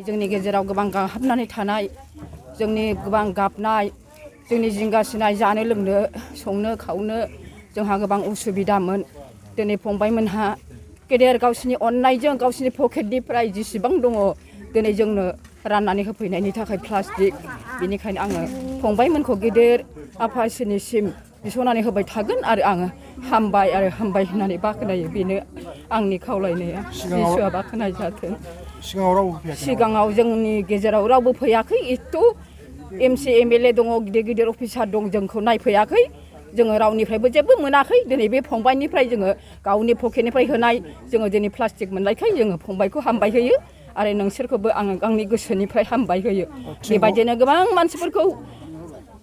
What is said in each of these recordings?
जोंनि गेजेराव गोबां गाहाबनानै थानाय जोंनि गोबां गाबनाय जोंनि जिंगासिनाय जानो लोंनो संनो खावनो जोंहा गोबां उसुबिदामोन दिनै फंबायमोनहा गेदेर गावसिनि अननायजों गावसिनि पकेटनिफ्राय जेसेबां दङ दिनै जोंनो राननानै होफैनायनि थाखाय प्लास्टिक बेनिखायनो आङो फंबायमोनखौ गेदेर आफा इसोरनिसिम बिस'नानै होबाय थागोन आरो आङो हामबाय होननानै बाख्नायो बेनो आंनि खावलायनाया जिसुआ बाख्नाय जाथों। सिगाङाव जोंनि गेजेराव रावबो फैयाखै एथ' MC MLA दङ गिदिर गिदिर अफिसार दं जोंखौ नायफैयाखै जोङो रावनिफ्रायबो जेबो मोनाखै दिनै बे फंबायनिफ्राय जोङो गावनि पकेटनिफ्राय होनाय जोङो दिनै प्लास्टिक मोननायखाय जोङो फंबायखौ हामबाय होयो आरो नोंसोरखौबो आङो आंनि गोसोनिफ्राय हामबाय होयो बेबायदिनो गोबां मानसिफोरखौ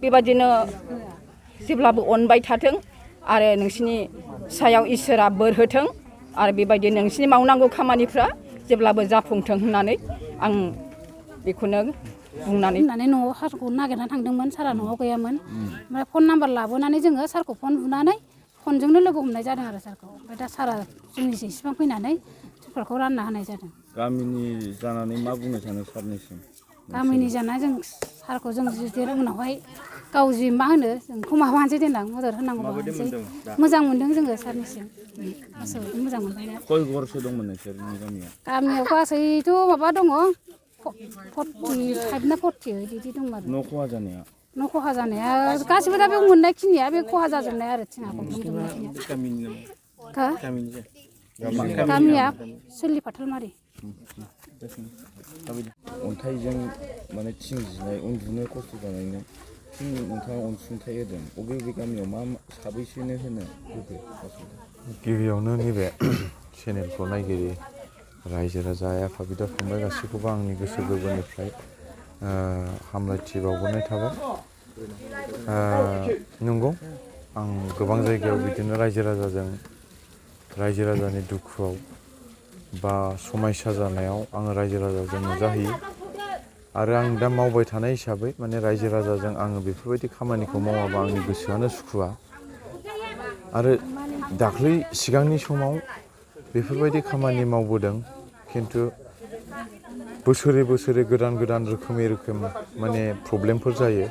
बेबायदिनो जेब्लाबो अनबाय थाथों आरो नोंसिनि सायाव इसोरा बोर होथों आरो बेबायदिनो नोंसिनि मावनांगौ खामानिफ्रा जेब्लाबो जाफुंथों होननानै आं बेखौनो बुंनानै न'आव सारखौ नागिरना थांदोंमोन सारा न'आव गैयामोन ओमफ्राय फन नाम्बार लाबोनानै जोङो सारखौ फन बुनानै फनजोंनो लोगो हमनाय जादों आरो सारखौ ओमफ्राय दा सारा जोंनिसिम इसिबां फैनानै पेपारखौ रानना होनाय जादों। गामिनि जानानै मा बुंनो सानो सारनिसिम? गामिनि जाना जों सारखौ जों जुदि उनावहाय गाव जि मा होनो जोंखौ माबा मोनसे देनां मदद होनांगौ मानसै मोजां मोनदों जोङो सारनिसिम गासैबो मोजां मोनबाय दा। खय घरसो दंमोन नोंसोरनि गामियाव? गामियाव गासैथ' माबा दङ 45 ना 40 बिदि दं आरो। न' खहा जानाया? न' खहा जानाया गासिबो दा बे मोननाय खिनिया बे खहा जाजोबनाय आरो थिङाखौ गामिया सल्लि फाथालमारि। अन्थाइजों माने थिं जिनाय उन्दुनो खस्थ' जानायनो नोंथाङा अनसुंथाइ होदों बबे गामियाव मा साबैसेनो होखो? गिबियावनो नैबे चेनेलखौ नायगिरि रायजो राजा आइ आफा बिदा फंबाय गासैखौबो आंनि गोसो गोरबोनिफ्राय हामलायथि बावहरनाय थाबाय। नंगौ आं गोबां जायगायाव बिदिनो रायजो राजानि दुखुआव बा समायसा जानायाव आङो रायजो राजाजों नुजाहैयो आरो आं दा मावबाय थानाय हिसाबै माने रायजो राजाजों आङो बेफोरबायदि खामानिखौ मावाबा आंनि गोसोआनो सुखुवा आरो दाख्लै सिगांनि समाव बेफोरबायदि खामानि मावबोदों खिन्थु बोसोरे गोदान रोखोम माने प्रब्लेमफोर जायो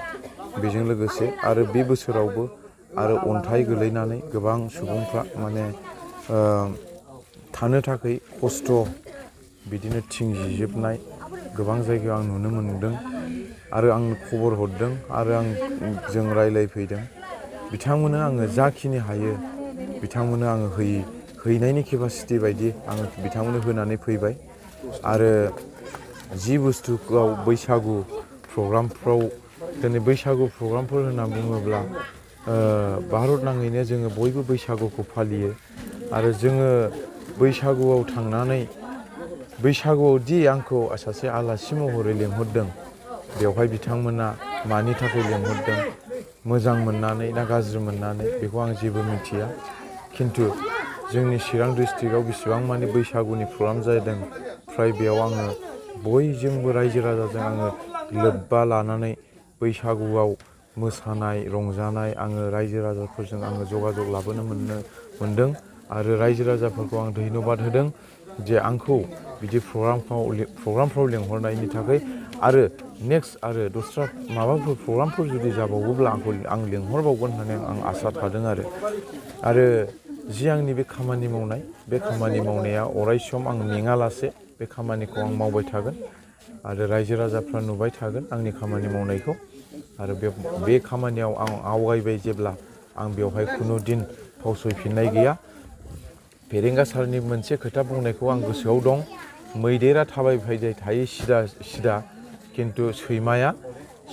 बेजों लोगोसे आरो बे बोसोरावबो आरो अन्थाइ गोलैनानै गोबां सुबुंफ्रा माने थानो थाखाय खस्थ' बिदिनो थिं जिजोबनाय गोबां जायगायाव आं नुनो मोनदों आरो आं खबर हरदों आरो जों रायलायफैदों बिथांमोननो आङो जाखिनि हायो बिथांमोननो आङो हैनायनि केपासिटि बायदि आङो बिथांमोननो होनानै फैबाय आरो जि बुस्थुआव बैसागु प्रग्रामफ्राव दिनै बैसागु प्रग्रामफोर होनना बुङोब्ला भारत नाङैनो जोङो बयबो बैसागुखौ फालियो आरो जोङो बैसागुआव थांनानै बैसागुआव दि आंखौ सासे आलासि महरै लेंहरदों बेवहाय बिथांमोना मानि थाखाय लेंहरदों मोजां मोननानै ना गाज्रि मोननानै बेखौ आं जेबो मिथिया खिन्थु जोंनि चिरां डिस्ट्रिक्टआव बेसेबां माने बैसागुनि प्रग्राम जादों फ्राय बेयाव आङो बयजोंबो रायजो राजाजों आङो लोब्बा लानानै बैसागुआव मोसानाय रंजानाय आङो रायजो राजाफोरजों आङो जगाजग लाबोनो मोनदों आरो रायजो राजाफोरखौ आं धन्यबाद होदों जे आंखौ बिदि प्रग्रामफ्राव लेंहरनायनि थाखाय आरो नेक्स्ट आरो दस्रा माबाफोर प्रग्रामफोर जुदि जाबावोब्ला आं लेंहरबावगोन होननानै आं आसा थादों आरो जि आंनि बे खामानि मावनाय बे खामानि मावनाया अरायसम आं मेङालासे बे खामानिखौ आं मावबाय थागोन आरो रायजो राजाफ्रा नुबाय थागोन आंनि खामानि मावनायखौ आरो बे खामानियाव आं आवगायबाय जेब्ला आं बेवहाय खुनु दिन फावसयफिननाय गैया फेरेंगा सारनि मोनसे खोथा बुंनायखौ आं गोसोआव दं मैदेरा थाबायबाय थायो सिदा खिन्थु सैमाया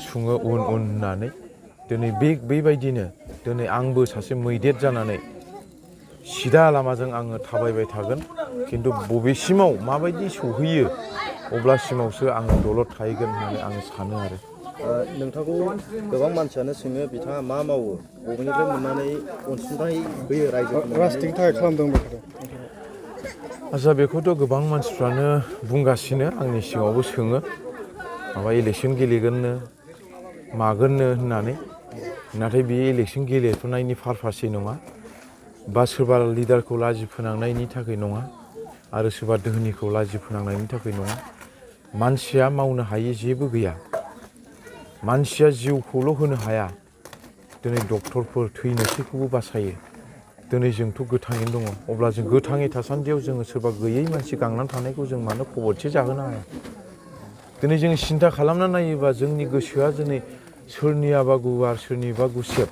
सुङो उन होननानै दिनै बेबायदिनो दिनै आंबो सासे मैदेर जानानै सिदा लामाजों आङो थाबायबाय थागोन खिन्थु बबेसिमाव माबायदि सौहैयो अब्लासिमावसो आङो दलद थाहैगोन होननानै आङो सानो आरो नोंथांखौ गोबां मानसियानो सोङो बिथाङा मा मावो बबेनिफ्राय मोननानै अनसुंथाइ होयो राजनिथिनि थाखाय खालामदों बेखौ आच्छा बेखौथ' गोबां मानसिफ्रानो बुंगासिनो आंनि सिगाङावबो सोङो माबा इलेक्सन गेलेगोननो मागोननो होननानै नाथाय बे इलेक्सन गेलेथ'नायनि पारपासै नङा बा सोरबा लिडारखौ लाजि फोनांनायनि थाखाय नङा आरो सोरबा दोहोनिखौ लाजि फोनांनायनि थाखाय नङा मानसिया मावनो हायि जेबो गैया। मानसिया जिउखौल' होनो हाया। दिनै डक्टरफोर थैनोसैखौबो बासायो। दिनै जोंथ' गोथाङैनो दङ। अब्ला जों गोथाङै थासान्दियाव जोङो सोरबा गैयै मानसि गांनानै थानायखौ जों मानो खबरसे जाहोनो हाया? दिनै जों सिन्था खालामना नायोबा जोंनि गोसोआ दिनै सोरनियाबा गुवार सोरनिबा गुसेब।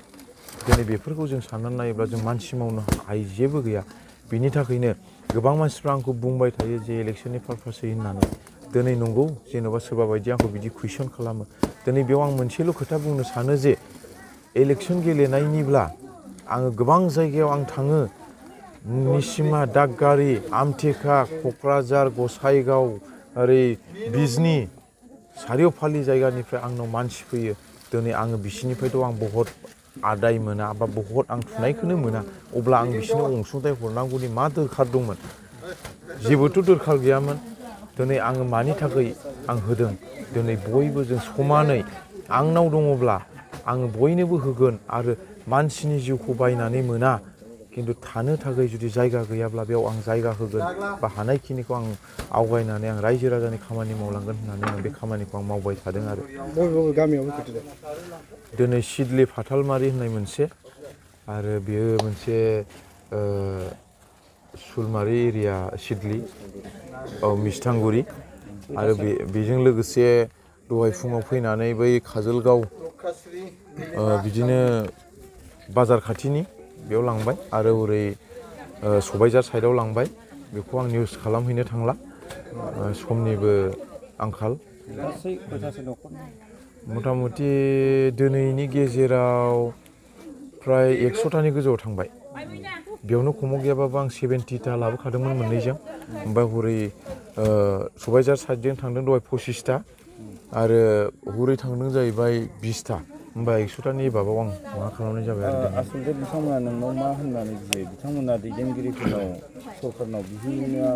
दिनै बेफोरखौ जों साननानै नायोब्ला जों मानसि मावनो हायि जेबो गैया। बिनि थाखायनो गोबां मानसिफ्रा आंखौ बुंबाय थायो जे इलेक्सननि पारपासै होननानै। दिनै नंगौ जेन'बा सोरबा बायदि आंखौ बिदि कुइसन खालामो। दिनै बेयाव आं मोनसेल' खोथा बुंनो सानो जे इलेक्सन गेलेनायनिब्ला आङो गोबां जायगायाव आं थाङो। निसिमा, दागगारि, आमथेखा, क'क्राझार, गसाइगाव, ओरै बिजनि, सारिय'फालि जायगानिफ्राय आंनाव मानसि फैयो। दिनै आङो बिसिनिफ्रायथ' आं बहुद आदाय मोना बा बहुद आं थुनायखौनो मोना। अब्ला आं बिसोरनो अनसुंथाइ हरनांगौनि मा दरखार दंमोन? जेबोथ' दरखार गैयामोन। दिनै आङो मानि थाखाय आं होदों? दिनै बयबो जों समानै आंनाव दङब्ला आङो बयनोबो होगोन आरो मानसिनि जिउखौ बायनानै मोना। खिन्थु थानो थाखाय जुदि जायगा गैयाब्ला बेयाव आं जायगा होगोन बा हानायखिनिखौ आं आवगायनानै आं रायजो राजानि खामानि मावलांगोन होननानै आं बे खामानिखौ आं मावबाय थादों आरो। बबे गामियाव होफैदो? दिनै सिदलि फाथालमारि होननाय मोनसे आरो बेयो मोनसे सुलमारि एरिया सिदलि मिस्थांगुरि आरो बेजों लोगोसे दहाय फुङाव फैनानै बै काजलगाव बिदिनो बाजार खाथिनि बेयाव लांबाय आरो ओरै सबायझार साइडआव लांबाय। बेखौ आं निउस खालामहैनो थांला समनिबो आंखाल। मथा मथि दिनैनि गेजेराव फ्राय 100थानि गोजौआव थांबाय। बेयावनो खमाव गैयाबाबो आं 70था लाबोखादोंमोन मोननैजों। ओमफ्राय हरै सबायझार साइडजों थांदों दहाय 25था आरो हरै थांदों जाहैबाय 20था। होमबा 100थानि एबाबाव आं माबा खालामनाय जाबाय आरो। आसलथे बिथांमोना नोंनाव मा होननानै बियो? बिथांमोना दैदेनगिरिफोरनाव सरकारनाव बिहैया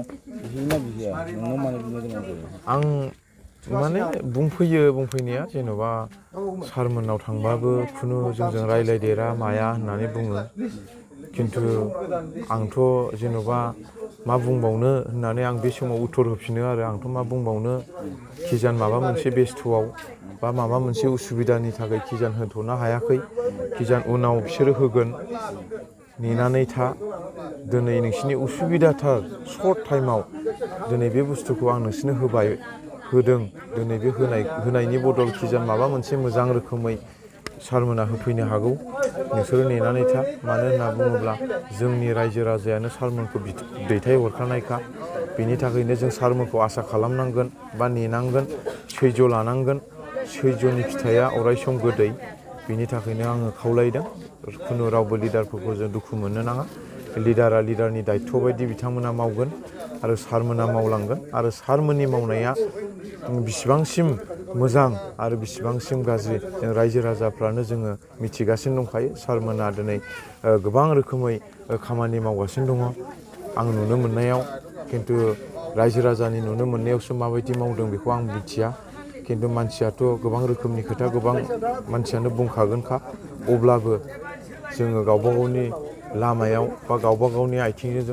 नोंनाव मानो बिनो गोनां जायो? आं माने बुंफैयो बुंफैनाया जेन'बा सारमोननाव थांबाबो खुनु जोंजों रायलायदेरा माया होननानै बुङो। खिन्थु आंथ' जेन'बा मा बुंबावनो होननानै आं बे समाव उत्तर होफिनो आरो आंथ' मा बुंबावनो खिजान माबा मोनसे बेस्थ'आव बा माबा मोनसे उसुबिदानि थाखाय खिजान होथ'नो हायाखै। खिजान उनाव बिसोरो होगोन। नेनानै था। दिनै नोंसिनि उसुबिदाथार सर्ट टाइमाव दिनै बे बुस्थुखौ आं नोंसोरनो होदों। दिनै बे होनायनि बदल खिजान माबा मोनसे मोजां रोखोमै सारमोना होफैनो हागौ। नोंसोरो नेनानै था। मानो होनना बुङोब्ला जोंनि रायजो राजायानो सारमोनखौ दैथायहरखानायखा। बेनि थाखायनो जों सारमोनखौ आसा खालामनांगोन बा नेनांगोन, सैज' लानांगोन। सैज'नि फिथाइया अरायसम गोदै। बेनि थाखायनो आङो खावलायदों खुनु रावबो लिडारफोरखौ जों दुखु मोननो नाङा। लिडारा लिडारनि दायथ' बायदि बिथांमोना मावगोन आरो सारमोना मावलांगोन आरो सारमोननि मावनाया बिसिबांसिम मोजां आरो बिसिबांसिम गाज्रि जों रायजो राजाफ्रानो जोङो मिथिगासिनो दंखायो। सारमोना दिनै गोबां रोखोमै खामानि मावगासिनो दङ आं नुनो मोननायाव। खिन्थु रायजो राजानि नुनो मोननायावसो माबायदि मावदों बेखौ आं मिथिया। खिन्थु मानसियाथ' गोबां रोखोमनि खोथा गोबां मानसियानो बुंखागोनखा। अब्लाबो जोङो गावबा गावनि लामायाव बा गावबा गावनि आथिंजों जों